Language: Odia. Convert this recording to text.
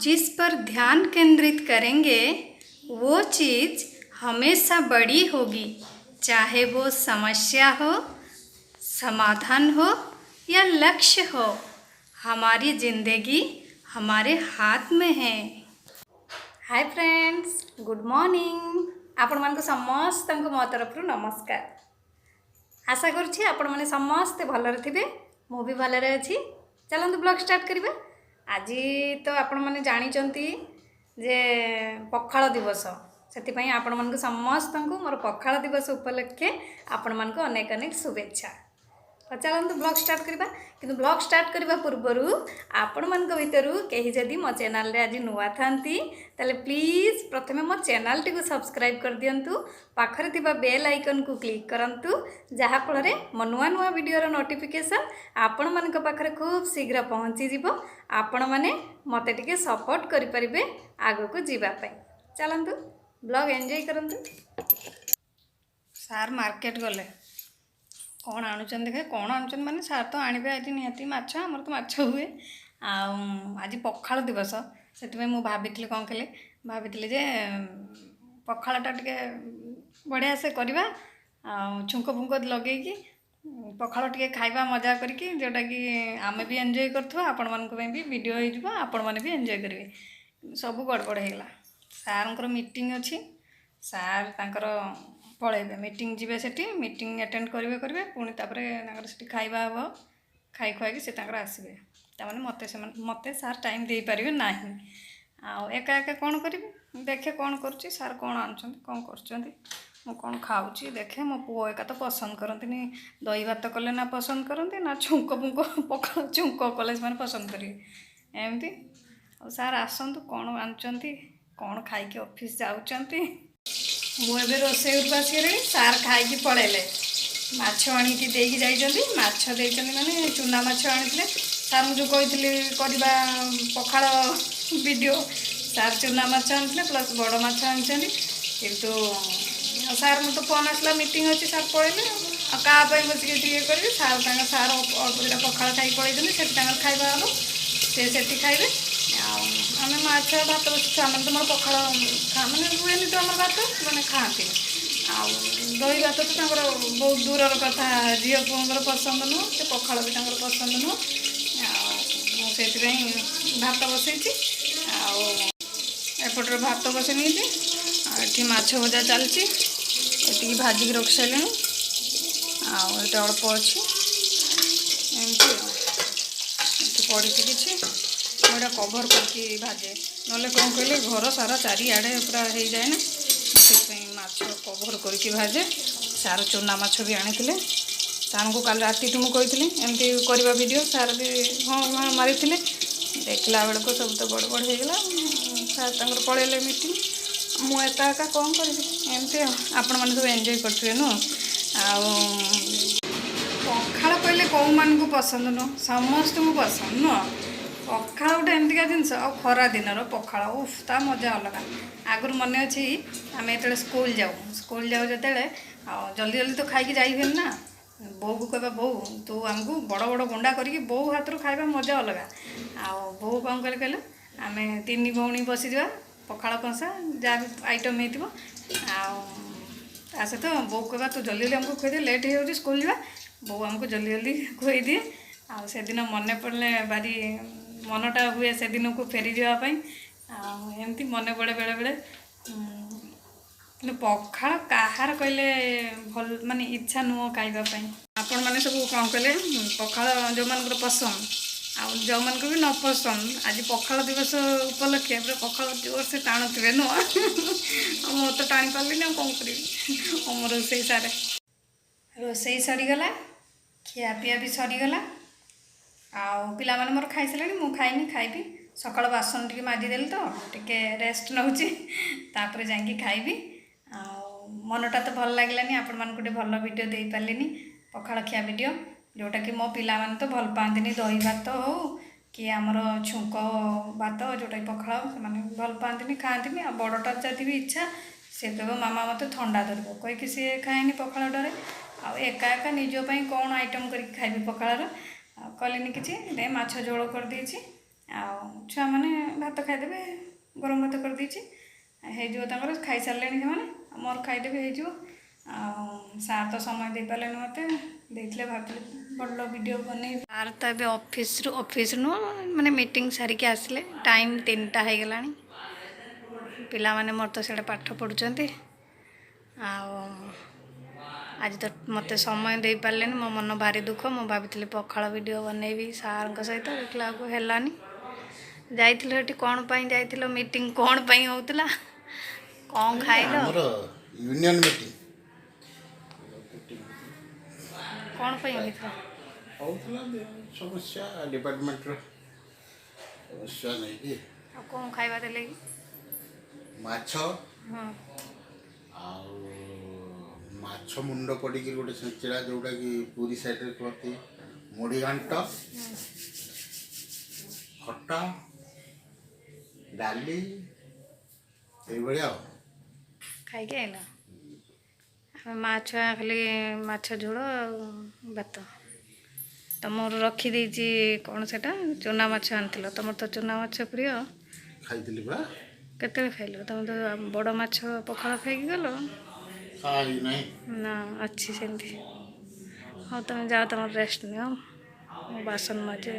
जिस पर ध्यान केंद्रित करेंगे वो चीज़ हमेशा बड़ी होगी, चाहे वो समस्या हो, समाधान हो या लक्ष्य हो। हमारी ज़िंदगी हमारे हाथ में है। Hi friends, good morning. ଆପଣମାନଙ୍କୁ ସମସ୍ତଙ୍କୁ ମୋ ତରଫରୁ ନମସ୍କାର। ଆଶା କରୁଛି ଆପଣମାନେ ସମସ୍ତେ ଭଲରେ ଥିବେ। ମୁଁ ବି ଭଲରେ ଅଛି। ଚାଲନ୍ତୁ, ବ୍ଲଗ୍ ଷ୍ଟାର୍ଟ କରିବା। ଆଜି ତ ଆପଣମାନେ ଜାଣିଛନ୍ତି ଯେ ପଖାଳ ଦିବସ। ସେଥିପାଇଁ ଆପଣମାନଙ୍କୁ ସମସ୍ତଙ୍କୁ ମୋର ପଖାଳ ଦିବସ ଉପଲକ୍ଷେ ଆପଣମାନଙ୍କୁ ଅନେକ ଅନେକ ଶୁଭେଚ୍ଛା। ତ ଚାଲନ୍ତୁ, ବ୍ଲଗ୍ ଷ୍ଟାର୍ଟ କରିବା। କିନ୍ତୁ ବ୍ଲଗ୍ ଷ୍ଟାର୍ଟ କରିବା ପୂର୍ବରୁ ଆପଣମାନଙ୍କ ଭିତରୁ କେହି ଯଦି ମୋ ଚ୍ୟାନେଲରେ ଆଜି ନୂଆ ଥାନ୍ତି, ତାହେଲେ ପ୍ଲିଜ୍ ପ୍ରଥମେ ମୋ ଚ୍ୟାନେଲଟିକୁ ସବସ୍କ୍ରାଇବ୍ କରିଦିଅନ୍ତୁ। ପାଖରେ ଥିବା ବେଲ୍ ଆଇକନ୍କୁ କ୍ଲିକ୍ କରନ୍ତୁ, ଯାହାଫଳରେ ମୋ ନୂଆ ନୂଆ ଭିଡ଼ିଓର ନୋଟିଫିକେସନ୍ ଆପଣମାନଙ୍କ ପାଖରେ ଖୁବ୍ ଶୀଘ୍ର ପହଞ୍ଚିଯିବ। ଆପଣମାନେ ମୋତେ ଟିକେ ସପୋର୍ଟ କରିପାରିବେ ଆଗକୁ ଯିବା ପାଇଁ। ଚାଲନ୍ତୁ, ବ୍ଲଗ୍ ଏନ୍ଜୟ କରନ୍ତୁ। ସାର୍ ମାର୍କେଟ ଗଲେ, କ'ଣ ଆଣୁଛନ୍ତି ଦେଖେ। କ'ଣ ଆଣୁଛନ୍ତି ମାନେ, ସାର୍ ତ ଆଣିବେ ଆଜି ନିହାତି ମାଛ। ଆମର ତ ମାଛ ହୁଏ। ଆଉ ଆଜି ପଖାଳ ଦିବସ, ସେଥିପାଇଁ ମୁଁ ଭାବିଥିଲି, କ'ଣ କଲେ, ଭାବିଥିଲି ଯେ ପଖାଳଟା ଟିକେ ବଢ଼ିଆ ସେ କରିବା ଆଉ ଛୁଙ୍କ ଫୁଙ୍କ ଲଗେଇକି ପଖାଳ ଟିକେ ଖାଇବା ମଜା କରିକି, ଯେଉଁଟାକି ଆମେ ବି ଏନ୍ଜୟ କରୁଥିବା, ଆପଣମାନଙ୍କ ପାଇଁ ବି ଭିଡ଼ିଓ ହେଇଯିବ, ଆପଣମାନେ ବି ଏନ୍ଜୟ କରିବେ। ସବୁ ଗଡ଼ବଡ଼ ହେଇଗଲା। ସାର୍ଙ୍କର ମିଟିଂ ଅଛି। ସାର୍ ତାଙ୍କର ପଳେଇବେ, ମିଟିଂ ଯିବେ। ସେଠି ମିଟିଂ ଆଟେଣ୍ଡ କରିବେ କରିବେ ପୁଣି ତାପରେ ତାଙ୍କର ସେଠି ଖାଇବା ହେବ। ଖାଇ ଖୁଆଇକି ସେ ତାଙ୍କର ଆସିବେ। ତାମାନେ ମୋତେ ସେମାନେ ମୋତେ ସାର୍ ଟାଇମ୍ ଦେଇପାରିବେ ନାହିଁ। ଆଉ ଏକା ଏକା କ'ଣ କରିବି? ଦେଖେ କ'ଣ କରୁଛି ସାର୍, କ'ଣ ଆଣୁଛନ୍ତି, କ'ଣ କରୁଛନ୍ତି, ମୁଁ କ'ଣ ଖାଉଛି ଦେଖେ। ମୋ ପୁଅ ଏକା ତ ପସନ୍ଦ କରନ୍ତିନି। ଦହି ଭାତ କଲେ ନା ପସନ୍ଦ କରନ୍ତି, ନା ଛୁଙ୍କ ଫୁଙ୍କ ପଖାଳ ଛୁଙ୍କ କଲେ ସେମାନେ ପସନ୍ଦ କରିବେ। ଏମିତି ଆଉ ସାର୍ ଆସନ୍ତୁ, କ'ଣ ଆଣୁଛନ୍ତି, କ'ଣ ଖାଇକି ଅଫିସ୍ ଯାଉଛନ୍ତି। ମୁଁ ଏବେ ରୋଷେଇ ଘରକୁ ଆସିଗଲିଣି। ସାର୍ ଖାଇକି ପଳେଇଲେ। ମାଛ ଆଣିକି ଦେଇକି ଯାଇଛନ୍ତି। ମାଛ ଦେଇଛନ୍ତି ମାନେ ଚୁନା ମାଛ ଆଣିଥିଲେ ସାର୍। ମୁଁ ଯେଉଁ କହିଥିଲି କରିବା ପଖାଳ ଭିଡ଼ିଓ, ସାର୍ ଚୁନା ମାଛ ଆଣିଥିଲେ, ପ୍ଲସ୍ ବଡ଼ ମାଛ ଆଣିଛନ୍ତି। କିନ୍ତୁ ସାର୍ ମୁଁ ତ ଫୋନ୍ ଆସିଲା, ମିଟିଂ ଅଛି, ସାର୍ ପଳେଇଲେ। ଆଉ କାହା ପାଇଁ ବସିକି ଏଠି ଇଏ କରିବି? ସାର୍ ତାଙ୍କ ସାର୍ ଅଳ୍ପ ଦୁଇଟା ପଖାଳ ଖାଇକି ପଳେଇଛନ୍ତି। ସେଠି ତାଙ୍କର ଖାଇବା ହେବ, ସେ ସେଠି ଖାଇବେ। ଆଉ ଆମେ ମାଛ ଭାତ ବସି, ଛୁଆମାନେ ତ ମୋର ପଖାଳ ମାନେ ହୁଏନି ତ ଆମର ଭାତ ମାନେ ଖାଆନ୍ତିନି। ଆଉ ଦହି ଭାତ ତ ତାଙ୍କର ବହୁତ ଦୂରର କଥା। ଝିଅ ପୁଅଙ୍କର ପସନ୍ଦ ନୁହଁ, ସେ ପଖାଳ ବି ତାଙ୍କର ପସନ୍ଦ ନୁହଁ। ଆଉ ମୁଁ ସେଇଥିପାଇଁ ଭାତ ବସେଇଛି। ଆଉ ଏପଟରେ ଭାତ ବସେଇ ନେଇଛି, ଆଉ ଏଠି ମାଛ ଭଜା ଚାଲିଛି। ଏତିକି ଭାଜିକି ରଖି ସାରିଲିଣି, ଆଉ ଏଇଟା ଅଳ୍ପ ଅଛି। ଏମିତି ଆଉ ଏଠି ପଡ଼ିଛି କିଛି। ମୁଁ ଏଇଟା କଭର୍ କରିକି ଭାଜେ, ନହେଲେ କ'ଣ କହିଲେ, ଘର ସାରା ଚାରିଆଡ଼େ ପୁରା ହେଇଯାଏ ନା। ସେଥିପାଇଁ ମାଛ କଭର୍ କରିକି ଭାଜେ। ସାର୍ ଚୁନା ମାଛ ବି ଆଣିଥିଲେ। ସାର୍ଙ୍କୁ କାଲି ରାତିଠୁ ମୁଁ କହିଥିଲି ଏମିତି କରିବା ଭିଡ଼ିଓ। ସାର୍ ବି ହଁ ହଁ ମାରିଥିଲେ। ଦେଖିଲା ବେଳକୁ ସବୁ ତ ବଡ଼ ବଡ଼ ହେଇଗଲା। ସାର୍ ତାଙ୍କର ପଳେଇଲେ ମିଟିଂ। ମୁଁ ଏକା ଏକା କ'ଣ କରିବି? ଏମିତି ଆଉ ଆପଣମାନେ ସବୁ ଏନ୍ଜୟ କରୁଥିବେ ନୁହଁ? ଆଉ ପଖାଳ କହିଲେ କେଉଁମାନଙ୍କୁ ପସନ୍ଦ ନୁହଁ? ସମସ୍ତଙ୍କୁ ପସନ୍ଦ ନୁହଁ? ପଖାଳ ଗୋଟେ ଏମିତିକା ଜିନିଷ। ଆଉ ଖରା ଦିନର ପଖାଳ, ଉଫ୍, ତା ମଜା ଅଲଗା। ଆଗରୁ ମନେ ଅଛି, ଆମେ ଯେତେବେଳେ ସ୍କୁଲ ଯାଉ ଯେତେବେଳେ, ଆଉ ଜଲ୍ଦି ଜଲ୍ଦି ତ ଖାଇକି ଯାଇ ହୁଏନି ନା, ବୋଉକୁ କହିବା, "ବୋଉ, ତୁ ଆମକୁ ବଡ଼ ବଡ଼ ଗୁଣ୍ଡା କରିକି।" ବୋଉ ହାତରୁ ଖାଇବା ମଜା ଅଲଗା। ଆଉ ବୋଉ କ'ଣ କରେ କହିଲେ, ଆମେ ତିନି ଭଉଣୀ ବସିଯିବା, ପଖାଳ କଂସା, ଯାହା ବି ଆଇଟମ୍ ହେଇଥିବ, ଆଉ ତା ସହିତ ବୋଉ କହିବା, "ତୁ ଜଲ୍ଦି ଜଲ୍ଦି ଆମକୁ ଖୁଆଇଦେ, ଲେଟ୍ ହେଇଯାଉଛି, ସ୍କୁଲ ଯିବା।" ବୋଉ ଆମକୁ ଜଲ୍ଦି ଜଲ୍ଦି ଖୁଆଇଦିଏ। ଆଉ ସେଦିନ ମନେ ପଡ଼ିଲେ ଭାରି ମନଟା ହୁଏ ସେଦିନକୁ ଫେରିଯିବା ପାଇଁ। ଆଉ ଏମିତି ମନେ ପଡ଼େ ବେଳେବେଳେ। କିନ୍ତୁ ପଖାଳ କାହାର କହିଲେ ଭଲ ମାନେ ଇଚ୍ଛା ନୁହଁ ଖାଇବା ପାଇଁ? ଆପଣମାନେ ସବୁ କ'ଣ କହିଲେ, ପଖାଳ ଯେଉଁମାନଙ୍କର ପସନ୍ଦ ଆଉ ଯେଉଁମାନଙ୍କୁ ବି ନ ପସନ୍ଦ, ଆଜି ପଖାଳ ଦିବସ ଉପଲକ୍ଷେ ପୁରା ପଖାଳ ଜୋରସେ ଟାଣୁଥିବେ ନୁହଁ? ଆଉ ମୁଁ ତ ଟାଣି ପାରିଲିନି, ଆଉ କ'ଣ କରିବି? ଆଉ ମୋ ରୋଷେଇ ସାରେ, ରୋଷେଇ ସରିଗଲା, ଖିଆପିଆ ବି ସରିଗଲା। ଆଉ ପିଲାମାନେ ମୋର ଖାଇସାରିଲେଣି, ମୁଁ ଖାଇନି, ଖାଇବି। ସକାଳ ବାସନ ଟିକେ ମାଜିଦେଲି ତ ଟିକେ ରେଷ୍ଟ ନେଉଛି, ତାପରେ ଯାଇକି ଖାଇବି। ଆଉ ମନଟା ତ ଭଲ ଲାଗିଲାନି, ଆପଣମାନଙ୍କୁ ଗୋଟେ ଭଲ ଭିଡ଼ିଓ ଦେଇପାରିଲିନି, ପଖାଳ ଖିଆ ଭିଡ଼ିଓ, ଯେଉଁଟାକି ମୋ ପିଲାମାନେ ତ ଭଲ ପାଆନ୍ତିନି। ଦହି ଭାତ ହଉ କି ଆମର ଛୁଙ୍କ ଭାତ, ଯେଉଁଟାକି ପଖାଳ, ସେମାନେ ଭଲ ପାଆନ୍ତିନି, ଖାଆନ୍ତିନି। ଆଉ ବଡ଼ଟା ଯଦି ବି ଇଚ୍ଛା, ସେ କହିବ, "ମାମା, ମୋତେ ଥଣ୍ଡା ଧରିବ" କହିକି ସିଏ ଖାଏନି ପଖାଳ ଡରେ। ଆଉ ଏକା ଏକା ନିଜ ପାଇଁ କ'ଣ ଆଇଟମ୍ କରିକି ଖାଇବି ପଖାଳର? ଆଉ କଲିନି କିଛି। ଦେ ମାଛ ଝୋଳ କରିଦେଇଛି। ଆଉ ଛୁଆମାନେ ଭାତ ଖାଇଦେବେ। ଗରମ ଭାତ କରିଦେଇଛି, ହେଇଯିବ ତାଙ୍କର। ଖାଇସାରିଲେଣି ସେମାନେ, ମୋର ଖାଇଦେବେ, ହେଇଯିବ। ଆଉ ସାର୍ ତ ସମୟ ଦେଇପାରିଲେନି ମୋତେ। ଦେଇଥିଲେ ଭାବିଥିଲି ଭଲ ଭିଡ଼ିଓ ବନେଇବି। ସାର୍ ତ ଏବେ ଅଫିସରୁ, ଅଫିସ ନୁହଁ ମାନେ ମିଟିଂ ସାରିକି ଆସିଲେ। ଟାଇମ୍ 3ଟା ହେଇଗଲାଣି। ପିଲାମାନେ ମୋର ତ ସିଆଡ଼େ ପାଠ ପଢ଼ୁଛନ୍ତି। ଆଉ ଆଜି ତ ମୋତେ ସମୟ ଦେଇପାରିଲେନି, ମୋ ମନ ଭାରି ଦୁଃଖ। ମୁଁ ଭାବିଥିଲି ପଖାଳ ଭିଡ଼ିଓ ବନେଇବି ସାର୍ଙ୍କ ସହିତ, ଦେଖିଲା ବେଳକୁ ହେଲାନି। ଯାଇଥିଲ ସେଠି କ'ଣ ପାଇଁ ଯାଇଥିଲ? ମିଟିଂ କ'ଣ ପାଇଁ ହେଉଥିଲା? କ'ଣ ଖାଇଲ? ଆମର ୟୁନିୟନ ମିଟିଂ। କ'ଣ ପାଇଁ ହେଇଥିଲା? ହେଉଥିଲା ସମସ୍ୟା, ଡିପାର୍ଟମେଣ୍ଟର ସମସ୍ୟା ନେଇକି। ଆଉ କ'ଣ ଖାଇବା ଦେଲେ କି? ମାଛ ଆଉ ମାଛ ମୁଣ୍ଡ ପଡ଼ିକି ଗୋଟେ ଛେଞ୍ଚେଡ଼ା, ଯେଉଁଟାକି ପୁରୀ ସାଇଡ଼ରେ କୁହନ୍ତି ମୁଢ଼ି ଘାଣ୍ଟ, ଖଟା, ଡାଲି, ଏଇଭଳିଆ ଆଉ। ଖାଇକି ଆଇଲ। ଆମେ ମା ଛୁଆ ଖାଲି ମାଛ ଝୋଳ ଆଉ ଭାତ। ତମର ରଖିଦେଇଛି କ'ଣ ସେଟା, ଚୁନା ମାଛ ଆଣିଥିଲ। ତମର ତ ଚୁନା ମାଛ ପ୍ରିୟ। ଖାଇଥିଲି ପରା। କେତେବେଳେ ଖାଇଲ? ତମେ ତ ବଡ଼ ମାଛ ପଖାଳ ଖାଇକି ଗଲ। ଖାଇ ନାହିଁ। ନା, ଅଛି ସେମିତି। ହଉ, ତମେ ଯାଅ, ତମର ରେଷ୍ଟ ନିଅ, ମୁଁ ବାସନ ମାଜେ।